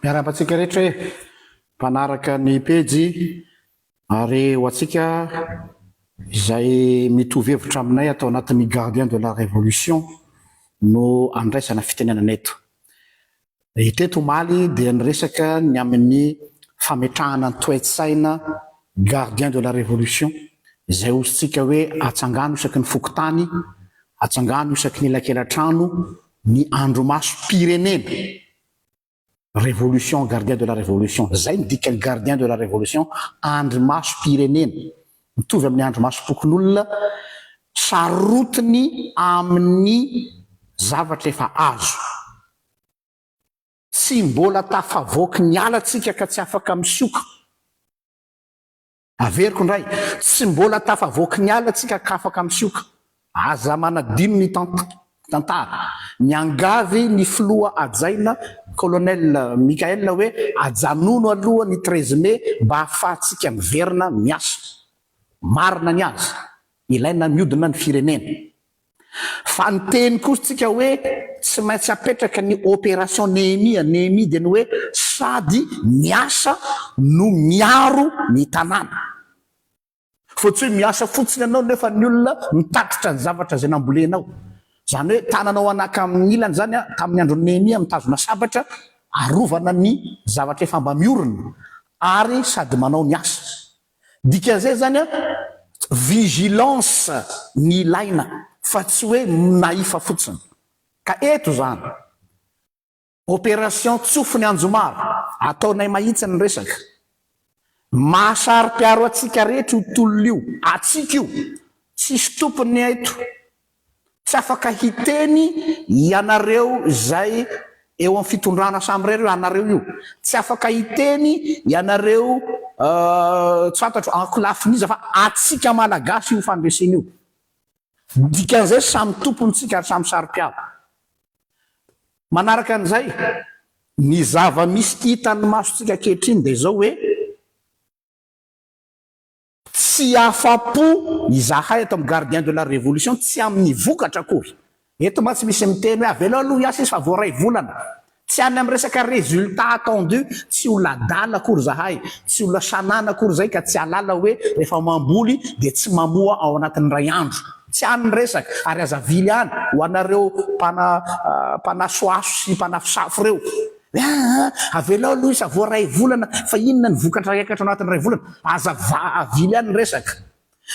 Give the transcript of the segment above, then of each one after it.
Miarahaba antsika rehetra e! Mpanaraka ny pejy ary ho antsika izay mitovy hevitra aminay ato anatin'ny Gardien de la Révolution no andraisana fitenenana eto. Teto omaly dia niresaka ny amin'ny fametrahana ny toe-tsaina Gardien de la Révolution izay hosintsika hoe atsangano isaky ny fokontany, atsangano isaky ny elakela-trano ny andrimasom-pirenena. Révolution, gardien de la révolution. Zay ny dikan'ny gardien de la révolution, andrimasom-pirenena. Mitovy amin'ny andrimasom-pokonolona, sarotiny amin'ny zavatra efa azo. Tsy mbola tafavoaky ny ala tsika ka tsy afaka misioka. Averiko indray, tsy mbola tafavoaky ny ala tsika ka afaka misioka. Aza manadino ny tantara. Miangavy ny filoha hajaina Colonel Mickaël hoe ajanono aloha ny 13 mai mba ahafahantsika miverina miasa. Marina ny azy, ilaina miodina ny firenena. Fa niteny kosa tsika hoe tsy maintsy apetraka ny opération Nehemia, Nehemia dia ny hoe sady miasa no miaro ny tanàna. Fa tsy hoe miasa fotsiny ianao nefa ny olona mitatitra ny zavatra izay nambolenao. Izany hoe tananao anaka amin'ny ilany izany tamin'ny andron'i Nehemia mitazona sabatra arovana ny zavatra efa mba miorina ary sady manao ny asa. Dikan'izay zany an, vigilance ny ilaina fa tsy hoe naïf fotsiny. Ka eto zany, opération tsofiny anjomara, ataonay mahitsy ny resaka. Mahasaro-piaro antsika rehetra io tolona io, antsika io, tsisy tompony eto. Tsy afaka hiteny ianareo izay eo amin'ny fitondrana samirery io, anareo io. Tsy afaka hiteny ianareo tsy fantatro ankolafin'iza fa antsika Malagasy io fandresena io. Dikan'izay samy tompony tsika ary samy saro-piaro. Manaraka an'izay, ny zava-misy hitan'ny masontsika ankehitriny dia izao hoe, Tsy afa-po izahay ato amin'ny Gardien de la Révolution, tsy amin'ny vokatra akory. Eto mantsy misy miteny hoe avelao aloha hiasa izy fa vao iray volana. Tsy any amin'ny resaka résultat attendu, tsy olona adala akory izahay, tsy olona sanana akory izay ka tsy hahalala hoe rehefa mamboly dia tsy mamoa ao anatin'ny iray andro. Tsy any ny resaka ary aza avily any ho anareo mpana mpanasohaso sy mpanafosafo ireo. Hoe aa avelao aloha izy fa vao iray volana fa inona ny vokatra hiakatra ao anatin'ny iray volana? Aza avily any ny resaka.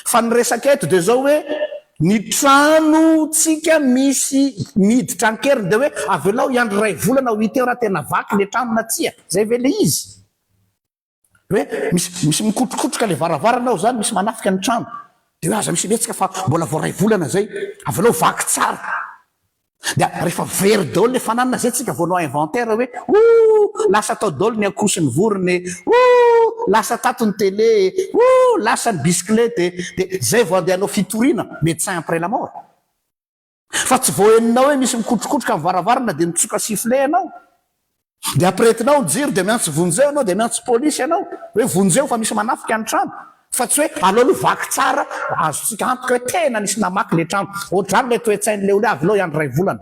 Fa ny resaka eto dia izao hoe ny trano tsika misy miditra ankeriny dia hoe avelao hiandry iray volana ho hita eo raha tena vaky le trano na tsia. Zay ve le izy? Hoe misy misy mikotrokotroka le varavarana ao zany, misy manafika ny trano. Dia hoe aza misy mihetsika fa mbola vao ray volana zay. Avelao vaky tsara. Dia rehefa very daholo le fananana zay tsika vao hanao inventaire hoe ouh lasa tao daholo ny akoho sy ny vorona e, ouh lasa tato ny télé e, ouh lasa ny bicyclette e. Dia zay vao andeha hanao fitoriana, médecin après la mort. Fa tsy vao henonao hoe misy mikotrokotroka ny varavarana dia mitsoka sifflet ianao. Dia ampiretinao ny jiro dia miantso vonjeo ianao dia miantso polisy ianao hoe vonjeo fa misy manafika ny trano. Fa tsy hoe aleo aloha vaky tsara azontsika antoka hoe tena nisy namaky ilay trano. Ohatr'izany ilay toe-tsain'ilay olona hoe avelao hiandry iray volana.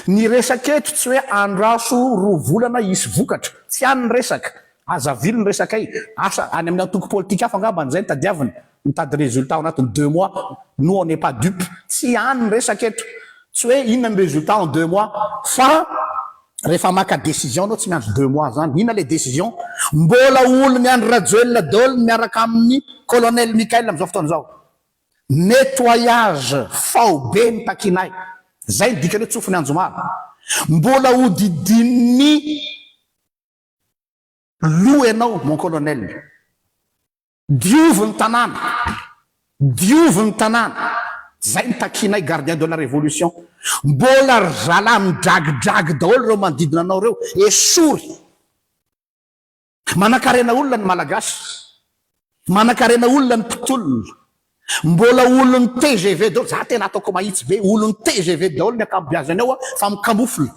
Ny resaka eto tsy hoe andraso roa volana hisy vokatra. Tsy any ny resaka. Aza avily ny resakay. Asa any amin'ny antoko politika hafa angambany izay no tadiaviny. Mitady résultat ao anatin'ny deux mois. Nous on n'est pas dupe. Tsy any ny resaka eto. Tsy hoe inona ny résultat en deux mois. Fa rehefa maka décision anao tsy miandry deux mois zany. Inona ilay décision? Mbola olon'i Andry Rajoelina daholo ny miaraka amin'i Colonel Mickaël amin'izao fotoana izao. Nettoyage faobe ny takinay. Zay ny dikany hoe tsofiny anjomara. Mbola hodidinin'ny loha ianao mon colonel. Diovy ny tanàna. Diovy ny tanàna. Zay ny takinay gardien de la révolution. Mbola ry zalahy midragidragy daholo ireo manodidina anao ireo. Esory. Manankarena olona ny Malagasy. Manankarena olona ny mpitolona. Mbola olon'ny tgv daholo, za tena ataoko mahitsy be, olon'ny tgv daholo ny ankabeazany ao fa mi-camoufle.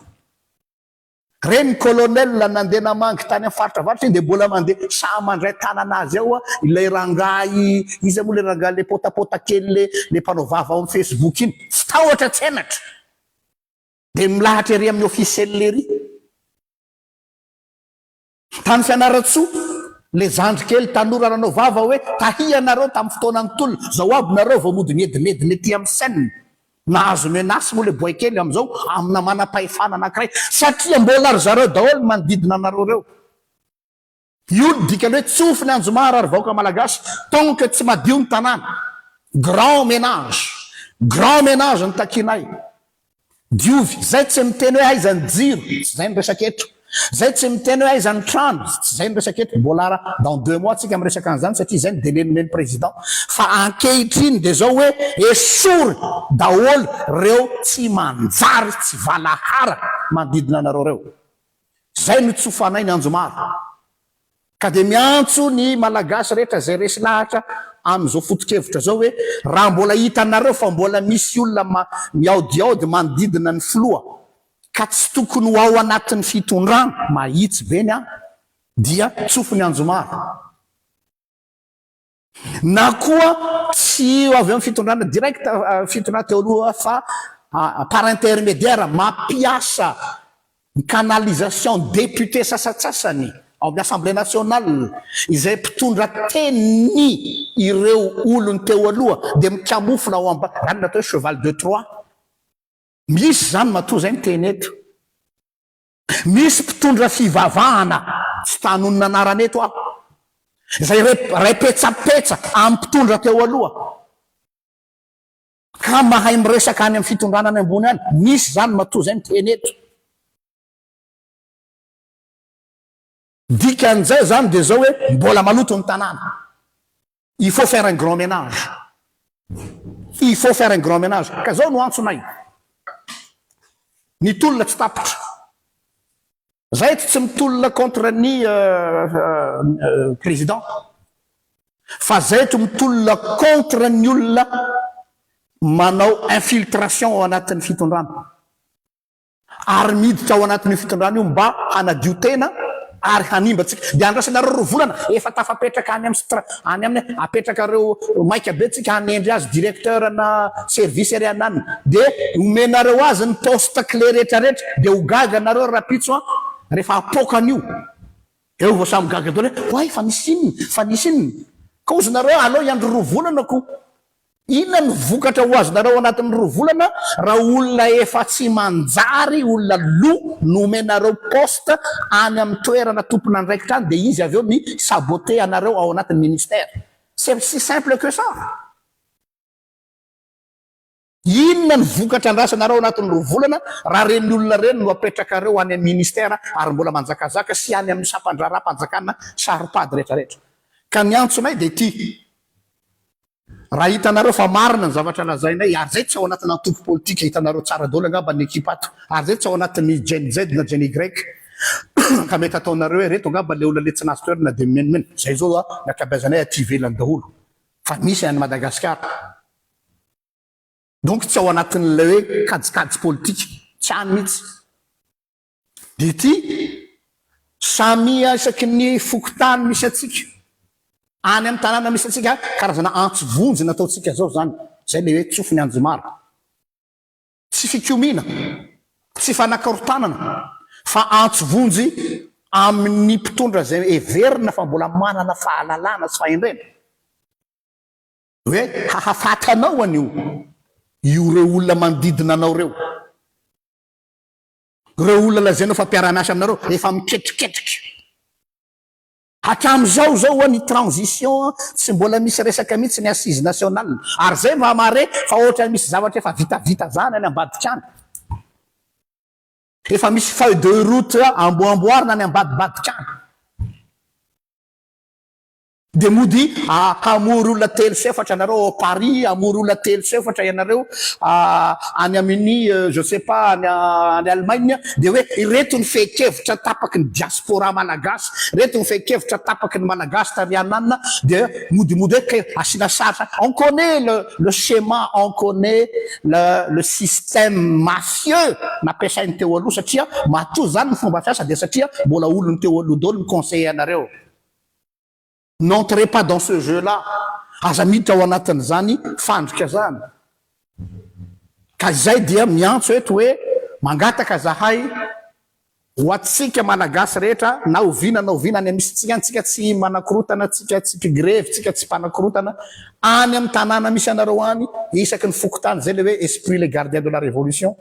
Reny colonel nandeha namangy tany amin'ny faritra avaratra iny dia mbola mandeha sahy mandray tanana azy ao ilay rangahy, iza moa ilay rangahy le potapota kely le le mpanao vava ao amin'ny facebook iny. Tsy tahotra tsy henatra. Dia milahatra ery amin'ny officiel ery. Tany Fianarantsoa, le zandry kely tanora nanao vava hoe tahia nareo tamin'ny fotoanan'ny tolona, zao aby nareo vao mody miedinedina ety amin'ny scène. Nahazo menace moa le boay kely amin'izao amina manam-pahefana anankiray satria mbola ry zareo daholo ny manodidina anareo reo. Io no dikany hoe tsofy ny anjomara ry vahoaka malagasy tant que tsy madio ny tanàna. Grand ménage. Grand ménage no takianay. Diovy. Zay tsy miteny hoe aiza ny jiro, tsy zay ny resaka eto. Zay tsy miteny hoe aiza ny trano, tsy zay ny resaka eto. Mbola ra dans 2 mois tsika miresaka an'izany satria zay ny délai nomen'ny président. Fa ankehitriny de zao hoe esory daholo reo tsy manjary, tsy valahara manodidina anareo reo. Zay no tsofanay ny anjomara. Ka dia miantso ny Malagasy rehetra izay resy lahatra amin'izao foto-kevitra izao hoe raha mbola hitanareo fa mbola misy olona ma miaodiaody manodidina ny filoha ka tsy tokony ho ao anatin'ny fitondrana, mahitsy be ny ahy, dia tsofy ny anjomara. Na koa tsy avy amin'ny fitondrana direct, fitondrana teo aloha fa par intermédiaire mampiasa ny canalisation député sasatsasany ao amin'ny assemblée nationale izay mpitondra teny ireo olony teo aloha dia mikamofona ao amba zany natao hoe cheval de Troie. Misy zany matoa zay miteny eto. Misy mpitondra fivavahana, tsy te hanonona anarana eto aho, izay ray petsapetsa amin'ny mpitondra teo aloha, ka mahay miresaka any amin'ny fitondrana any ambony any. Misy izany matoa izay miteny eto. Dikan'izay izany dia izao hoe mbola maloto ny tanàna. Il faut faire un grand ménage. Il faut faire un grand ménage. Ka zao no antsonay. Ny tolona tsy tapitra. Zay eto tsy mitolona contre ny président. Fa zay eto mitolona contre ny olona manao infiltration ao anatin'ny fitondrana. Ary miditra ao anatin'io fitondrana io mba hanadio tena ary hanimba antsika. Dia andrasanareo 2 volana, efa tafapetraka any amin'ny stra, any aminy, apetrakareo maika be tsika hanendry azy directeur na service ery ananiny. Dia omenareo azy ny poste clé rehetrarehetra, dia ho gaga nareo rahampitso an, rehefa apoaka an'io. Eo vao samy gaga daholo hoe, oay fa nisy inona, fa nisy inona. Kaozinareo aleo hiandry 2 volana ko. Inona no vokatra ho azonareo ao anatin'ny 2 volana raha olona efa tsy manjary, olona lo no omenareo poste any amin'ny toerana tompon'andraikitra any dia izy avy eo mi saboter anareo ao anatin'ny ministère. C'est si simple que ça. Inona no vokatra andrasanareo ao anatin'ny 2 volana raha ireny olona ireny no apetrakareo any amin'ny ministère ary mbola manjakazaka sy any amin'ny sampan-draharaham-panjakana saro-pady rehetrarehetra. Ka ny antsonay dia ity. Raha hitanareo fa marina ny zavatra lazainay, ary zay tsy ao anatina antoko politika, hitanareo tsara daholo angamba ny ekipa ato, ary zay tsy ao anatin'ny Gen Z na Gen Y, ka mety ataonareo hoe reto angamba le olona le tsy nahazo toerana dia mimenimeny, zay zao a, ny ankabeazanay aty ivelany daholo, fa misy any Madagasikara. Donc tsy ao anatin'ilay hoe kajikajy politika, tsy any mihitsy. Dia ity, samia isaky ny fokontany misy antsika, any amin'ny tanàna misy antsika, karazana antso vonjy nataontsika izao izany, izay ilay hoe tsofy ny anjomara. Tsy fikomiana, tsy fanakorontanana, fa antso vonjy amin'ny mpitondra izay heverina fa mbola manana fahalalana sy fahendrena. Hoe hahafaty anao anio io ireo olona manodidina anao ireo. Ireo olona lazainao fa mpiara-miasa aminareo efa miketriketrika. Hatramin'izao izao ho'a ny transition tsy mbola misy resaka mihitsy ny assise nationale. Ary izay mba mahare fa ohatran'ny misy zavatra efa vitavita zany any ambadika any. Efa misy feuille de route amboamboarina any ambadibadika any. Dia mody hamory olona telo sy efatra ianareo ao Paris, hamory olona telo sy efatra ianareo any amin'ny je sais pas any any Allemagne, dia hoe ireto ny fehin-kevitra tapaky ny diaspora malagasy, ireto ny fehin-kevitra tapaky ny malagasy tary ananona, dia modimody hoe ke asiana sary, on connait le schéma, on connait le système mafieux nampiasainy teo aloha satria matoa izany ny fomba fiasa dia satria mbola olon'ny teo aloha daholo ny conseiller anareo. N'entrez pas dans ce jeu là, aza miditra ao anatin'izany fandrika zany. Ka izay dia miantso eto hoe mangataka zahay. Ho antsika Malagasy rehetra na oviana na oviana any misy tsika any tsika tsy manakorotana tsika tsy mpigrevy tsika tsy mpanakorotana any amin'ny tanàna misy anareo any isaky ny fokontany zay le hoe esprit le gardien de la révolution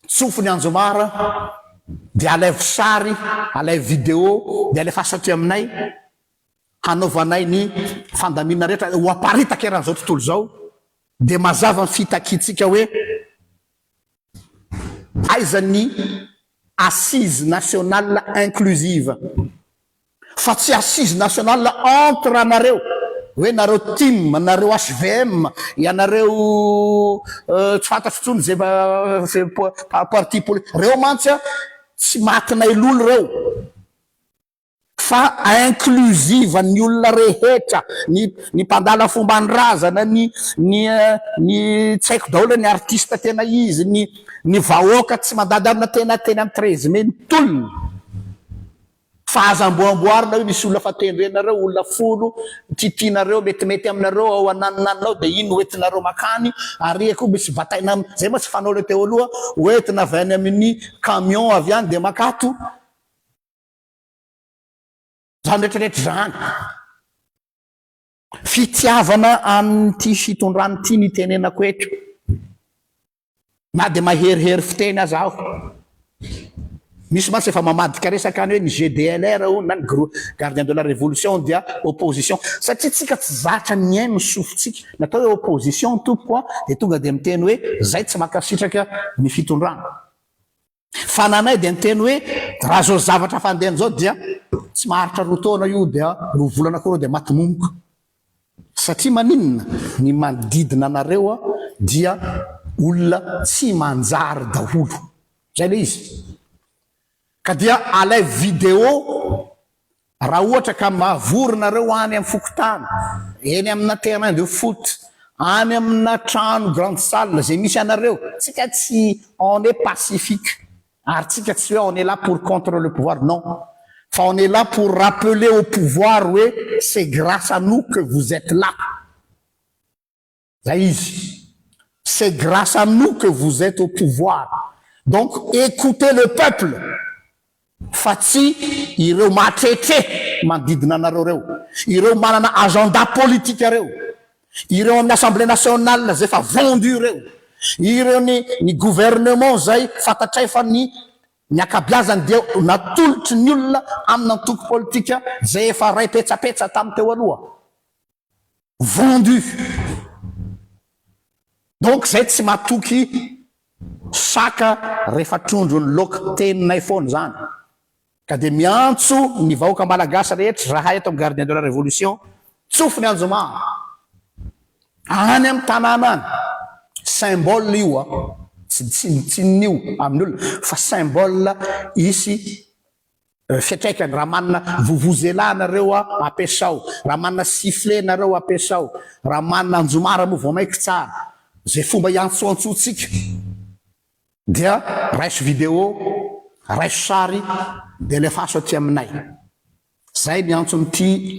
tsofy ny anjomara dia alaivo sary alaivo vidéo dia alefaso aty aminay hanaovanay ny fandaminana rehetra ho aparitaka eran'izao tontolo izao dia mazava ny fitakiantsika hoe Aiza ny assise nationale inclusive? Fa tsy assise nationale entre anareo, hoe nareo tim, nareo hvm, ianareo tsy fantatro intsony ze parti politique, reo mantsy a tsy matinay lolo reo. Fa inclusive ny olona rehetra, ny ny mpandala fomban-drazana, ny ny ny tsy haiko daholo ny artiste tena izy, ny ny vahoaka tsy mandady amina tena teny amin'ny 13 mai ny tolona. Fa aza amboamboarina hoe misy olona fa tendrenareo olona 10 tiatianareo metimety aminareo ao ananonanona ao dia iny no entinareo makany ary koa misy bataina zay moa tsy fanao le teo aloha hoentina avy any amin'ny camion avy any dia makato. Zany rehetrarehetra zany. Fitiavana an'ity fitondrana ity ny itenenako eto. Na dia maherihery fiteny aza aho. Misy mantsy efa mamadika resaka any hoe ny GDLR hono na ny Gardien de la Révolution dia opposition. Satria tsika tsy zatra mihaino ny sofintsika. Ny atao hoe opposition tompoko a, dia tonga dia miteny hoe zay tsy mankasitraka ny fitondrana. Fa nanay dia niteny hoe raha zao zavatra fandehany zao dia tsy maharitra 2 taona io dia 2 volana koa reo dia maty momoka. Satria maninona? Ny manodidina anareo dia olona tsy manjary daholo. Zay le izy. Ka dia alaivo vidéo Raha ohatra ka mahavory nareo any amin'ny fokontany, eny amina terrain de foot, any amina trano grande salle izay misy anareo, tsika tsy on est pacifique ary tsika tsy hoe on est là pour contre le pouvoir non, fa on est là pour rappeler au pouvoir hoe c'est grâce à nous que vous êtes là. Zay izy. C'est grâce à nous que vous êtes au pouvoir. Donc écoutez le peuple fa tsy ireo matretre manodidina anareo reo, ireo manana agenda politique reo, ireo amin'ny assemblée nationale zay efa vendu reo, ireo ny ny gouvernement zay fantatray fa ny ny ankabiazany dia natolotry ny olona amina antoko politika zay efa ray petsapetsa tamin'ny teo aloha. Vendu. Donc zay tsy matoky saka rehefa trondro ny laoka. Teninay foana izany. Ka dia miantso ny vahoaka malagasy rehetra zahay eto amin'ny Gardien de la Révolution, tsofy ny anjomara. Any amin'ny tanàna any. Symbole io a. Tsy tsy tsy io amin'ny olona fa symbole hisy Fiantraikany, raha manana vuvuzela nareo a ampiasao, raha manana sifflet nareo ampiasao, raha manana anjomara moa vao maiky tsara, zay fomba iantsoantsoantsika dia raiso video, raiso sary dia alefaso aty aminay. Zay miantso an'ity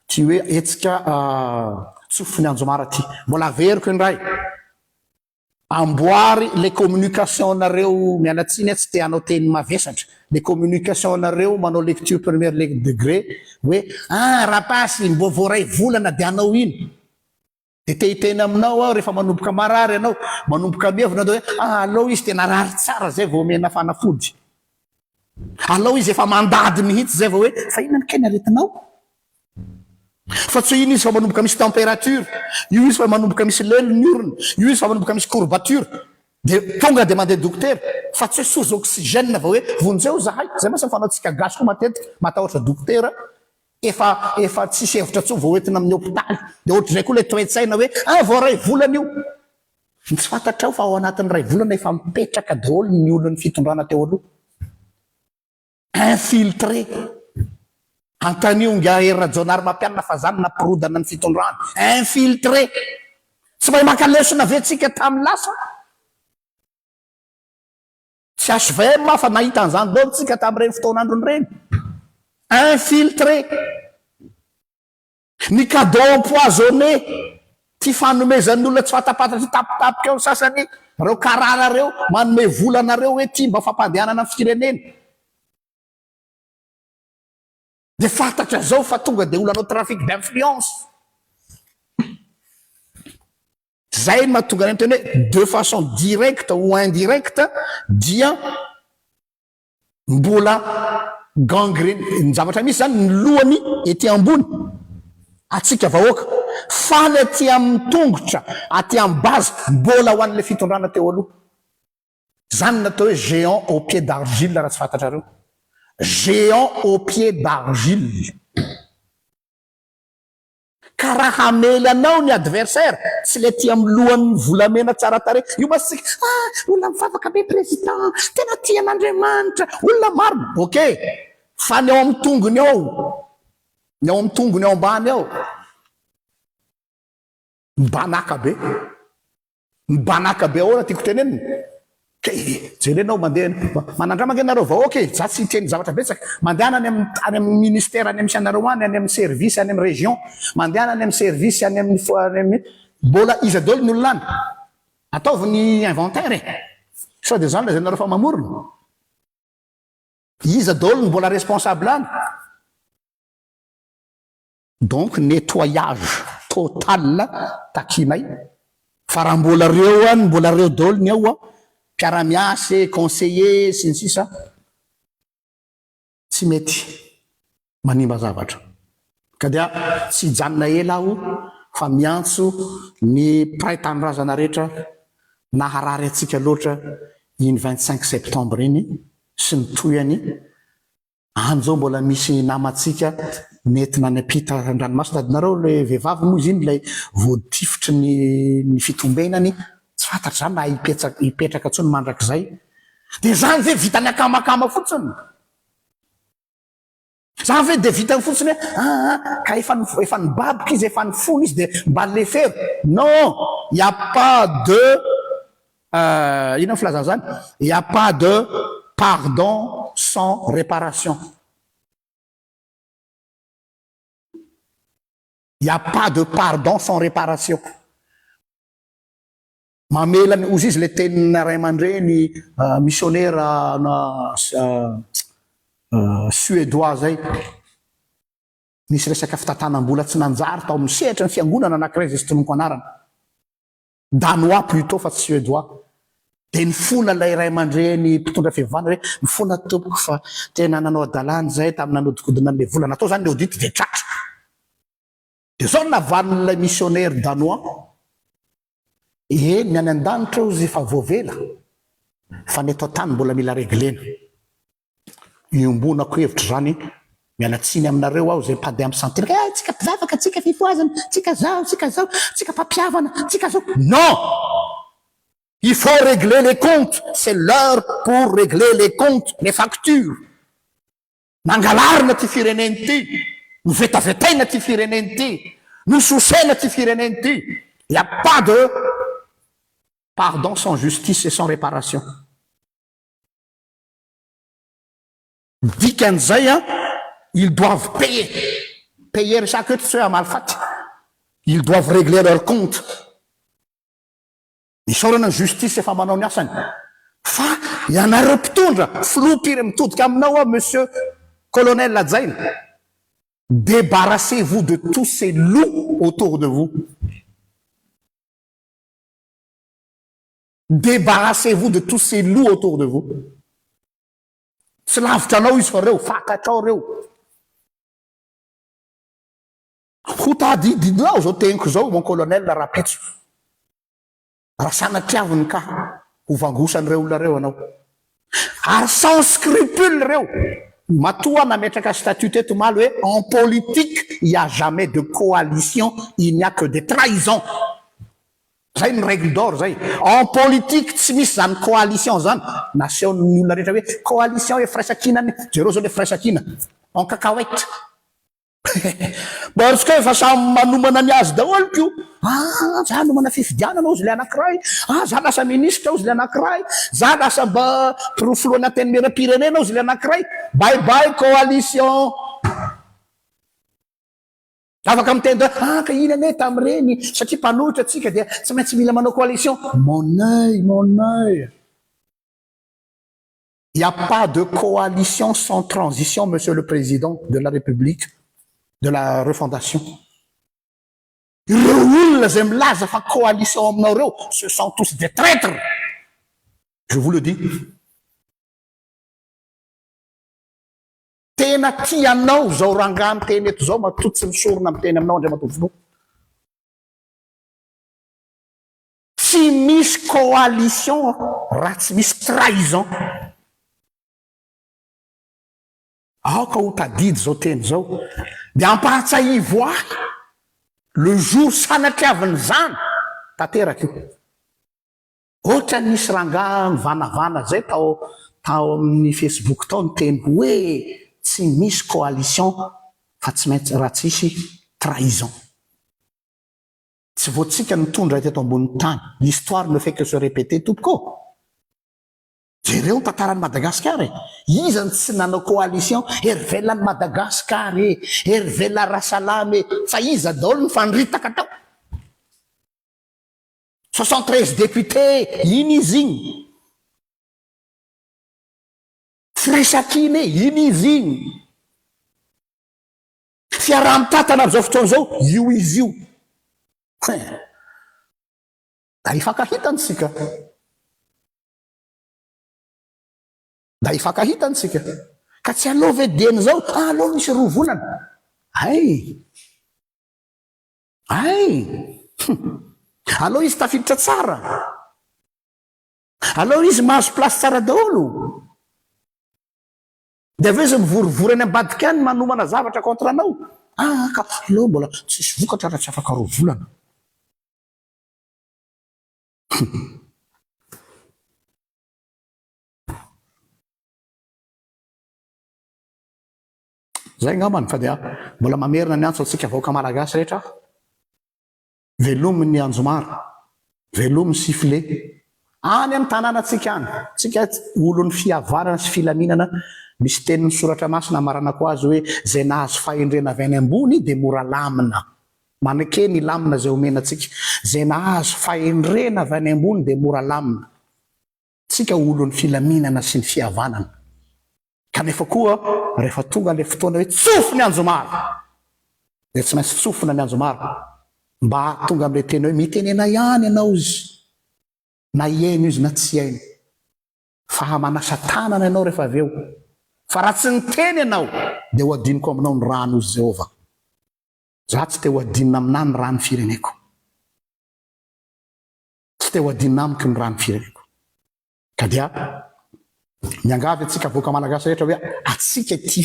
ty hoe hetsika tsofiny anjomara ty. Mbola averiko indray. Amboary le communication nareo miala tsiny aho tsy te hanao teny mavesatra le communication nareo manao lecture première degré hoe ah rapasy mbo vao ray volana de hanao ino de te hiteny aminao aho rehefa manomboka marary ianao manomboka mievina de hoe ah aleo izy tena rary tsara zay vao omena fanafody aleo izy efa mandady mihitsy zay vao hoe fa inona ny kay ny aretinao Fa tsy hoe iny izy fa manomboka misy température, io izy fa manomboka misy lelo ny orona, io izy fa manomboka misy courbature, dia tonga dia mandeha dokotera, fa tsy hoe sous oxygène vao hoe vonjeo zahay, zay mantsy ny fanaontsika gasy koa matetika, matahotra dokotera, efa efa tsisy hevitra intsony vao hoentina amin'ny hopitaly, dia ohatr'izay koa ilay toe-tsaina hoe ah vao iray volana io, ny tsy fantatrao fa ao anatin'ny iray volana efa mipetraka daholo ny olon'ny fitondrana teo aloha. Infiltré. Antanio ingahy Hery Rajaonarimampianina fa zany nampirodana ny fitondrana. Infiltré. Tsy mahay maka lesona ve tsika tamin'ny lasa? Tsy HVM fa nahita an'izany daholo tsika tamin'ireny fotoan'androny ireny. Infiltré. Ny cadeau empoisonné, ty fanomezan'ny olona tsy fantapantatra tapitapika ao ny sasany. Reo karana reo manome vola anareo hoe ty mba fampandehanana ny firenena. Dia fantatra zao fa tonga dia olona hanao trafic d'influence. Zay no mahatonga anay miteny hoe de façon directe ou indirecte dia mbola gangrene, ny zavatra misy zany ny lohany ety ambony atsika vahoaka fa ny aty amin'ny tongotra aty amin'ny base mbola ho an'ilay fitondrana teo aloha. Zany no atao hoe géant au pied d'argile raha tsy fantatrareo. Géant au pied d'argile. Ka raha hamely anao ny adversaire, tsy le aty amin'ny lohan'ny volamena tsara tarehy, io mantsy tsika, ah, olona mivavaka be président, tena tia an'Andriamanitra, olona marina, ok, fa ny ao amin'ny tongony ao, ny ao amin'ny tongony ao ambany ao, mibanaka be. Mibanaka be ahoana tiako tenenina? Kay jerenao mandeha manandrama ange nareo vahoaka e, za tsy hiteny zavatra betsaka, mandehana any amin'ny any amin'ny ministère any misy anareo any, any amin'ny service any amin'ny région, mandehana any amin'ny service any amin'ny any amin'ny mbola iza daholo ny olona any? Ataovy ny inventaire e! Sao dia zany lazainareo fa mamorona? Iza daholo ny mbola responsable any? Donc nettoyage total takinay fa raha mbola reo an mbola reo daholo ny ao an, mpiara-miasa e, conseiller sy ny sisa tsy mety manimba zavatra. Ka dia tsy hijanona ela aho fa miantso ny mpiray tanindrazana rehetra naharary antsika loatra iny 25 septembre iny sy ny tohiny Any zao mbola misy namantsika nentina any ampita andranomasina, sady nareo le vehivavy moa izy iny ilay voatifitry ny ny fitombenany, tsy fantatra zany na hipetsa- hipetraka intsony mandrakizay, de zany ve vitan'ny akamakama fotsiny? Zany ve de vitany fotsiny hoe aa ka efa efa nibaboka izy, efa nifona izy de mba lefero, non, il ya pas de Inona ny filazana izany? Il y a pas de pardon sans réparation. Il y a pas de pardon sans réparation. Mamela ny ozy izy le tenin'ny ray aman-dreny missionnaire na suédois zay. Nisy resaka fitantanam-bola tsy nanjary tao amin'ny sehatry ny fiangonana anankiray izay tsy tononiko anarana. Danois plutot fa tsy suédois. Dia nifona ilay ray aman-dreny mpitondra fivavahana hoe mifona tompoko fa tena nanao hadalana izahay tamin'ny nanodikodina an'ilay vola. Natao izany ny audit dia tratra. Dia izao no navalin'ilay missionnaire danois, Eny, ny any an-danitra hozy efa voavela fa ny eto an-tany mbola mila reglena. Iombonako hevitra izany, miala tsiny aminareo aho izay mpandeha amin'ny santiaka, eh tsika mpivavaka, tsika fifohazana, tsika zao, tsika zao, tsika mpampihavana, tsika zao. Non! Il faut régler les comptes, c'est l'heure pour régler les comptes, les factures. Nangalarina ity firenena ity, novetavetaina ity firenena ity, nososena ity firenena ity. Il n'y a pas de pardon sans justice et sans réparation. Dikan'izay an, ils doivent payer, payer resako eto tsy hoe hamaly faty, ils doivent régler leur compte. Isaorana ny justice efa manao ny asany, fa ianareo mpitondra, filoham-pire mitodika aminao aho monsieur colonel Hajaina, débarrassez-vous de tous ces loups autour de vous. Débarrassez-vous de tous ces loups autour de vous. Tsy lavitra anao izy fa reo, fantatrao reo. Ho tadidinao zao teniko zao mon colonel rahampitso. Raha sanatriaviny ka ho vangosan'ireo olona reo anao. Ary sans scrupule reo. Matoa nametraka statut teto omaly hoe en politique il y a jamais de coalition, il n'y a que des trahisons. Zay ny règle d'or zay. En politique tsy misy zany coalition zany. Nasehon'ny olona rehetra hoe coalition hoe firaisankinan'ny, jereo zao le firaisankina en cacahuète. Parce que efa samy manomana ny azy daholo ko. Ah, za nomana fifidianana ozy le anankiray, ah za lasa ministre ozy le anankiray, za lasa mba filohan'ny antenimierampirenena ozy le anankiray. Bye bye coalition. Afaka miteny hoe ah ka iny anie tamin'ireny satria mpanohitra tsika dia tsy maintsy mila manao coalition. Mon oeil, mon oeil. Il n'y a pas de coalition sans transition, Monsieur le Président de la République, de la refondation. Ireo olona izay milaza fa coalition aminao ireo, ce sont tous des traitres. Je vous le dis. Tena tia anao izao rangahy miteny eto izao matoa tsy misorona miteny aminao Andriamatoa Filoha. Tsy misy coalition raha tsy misy trahison. Aoka ho tadidy izao teny izao dia ampahatsahivo ahy le jour sanatriavin'izany tanteraka io. Ohatran'ny nisy rangahy nivanavana zay tao tao amin'ny facebook tao niteny hoe tsy misy coalition fa tsy maintsy raha tsisy trahison. Tsy vao tsika nitondra teto ambonin'ny tany. L'histoire ne fait que se répéter tompoko ô! Jereo ny tantaran'i Madagasikara e! Iza no tsy nanao coalition? Hery an'i Madagascar e! Hery Rasalama e! Fa iza daholo no fandritaka tao? 73 députés, iny izy iny. Firaisankina e, iny izy iny. Fiaraha-mitantana amin'izao fotoana izao, io izy io. Hein. Da hifankahita antsika. Da hifankahita antsika. Ka tsy aleo ve dieny izao? Ah, aleo misy roa volana. Hay. Hay. Aleo izy tafiditra tsara. Aleo izy mahazo place tsara daholo. Dia avy eo izy mivorivory any ambadika any manomana zavatra contre anao. Ah ka aleo mbola tsisy vokatra raha tsy afaka roa volana. Zay angambany fa dia mbola mamerina ny antso antsika vahoaka malagasy rehetra aho. Velomy ny anjomara, velomy ny sifflet. Any amin'ny tanànantsika any, tsika olon'ny fihavanana sy filaminana, misy tenin'ny soratra masina amaranako azy hoe izay nahazo fahendrena avy any ambony dia mora lamina. Maneke ny lamina izay omena antsika. Izay nahazo fahendrena avy any ambony dia mora lamina. Tsika olon'ny filaminana sy ny fihavanana. Kanefa koa rehefa tonga ilay fotoana hoe tsofy ny anjomara dia tsy maintsy tsofina ny anjomara mba hahatonga amin'ilay teny hoe mitenena ihany ianao izy na hihaino izy na tsy hihaino fa manasa tanana ianao rehefa avy eo fa raha tsy niteny ianao dia ho adinoko aminao ny rano hozy Jehovah. Za tsy te ho adinina aminà ny rano fireneko. Tsy te ho adinina amiko ny rano fireneko. Ka dia miangavy antsika vahoaka malagasy rehetra hoe atsika ity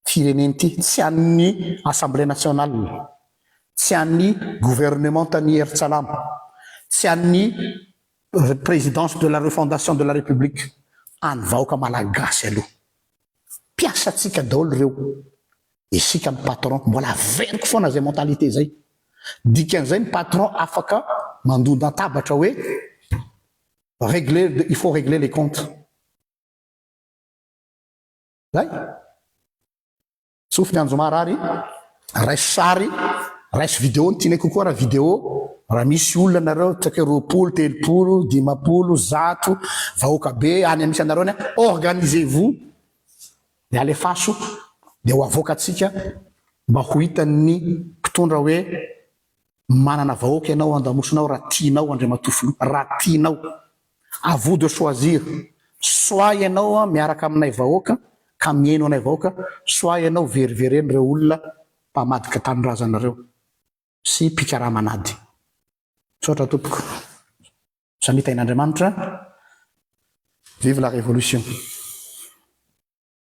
firenena ity, tsy an'ny Assemblée nationale, tsy an'ny gouvernementan'i Hery Tsalama, tsy an'ny présidence de la refondation de la république, an'ny vahoaka malagasy aloha. Mpiasantsika daholo ireo. Isika ny patron. Mbola averiko foana izay mentalité izay. Dikan'izay ny patron afaka mandondan-tabatra hoe régler, il faut régler les comptes. Zay. Tsofy ny anjomara ary raiso sary, raiso vidéo ny tianay kokoa raha vidéo, raha misy olona nareo tsy haiko hoe 20, 30, 50, 100, vahoaka be any misy anareo any, organisez vous dia alefaso dia ho avoakantsika mba ho hitan'ny mpitondra hoe manana vahoaka ianao andamosinao raha tianao Andriamatoa Filoha, raha tianao. À vous de choisir, soit ianao miaraka aminay vahoaka ka mihaino anay vahoaka, soit ianao verivereno ireo olona mpamadika tanindrazana ireo sy mpikarama an'ady. Misaotra tompoko. Samia tahin'Andriamanitra. Vive la révolution.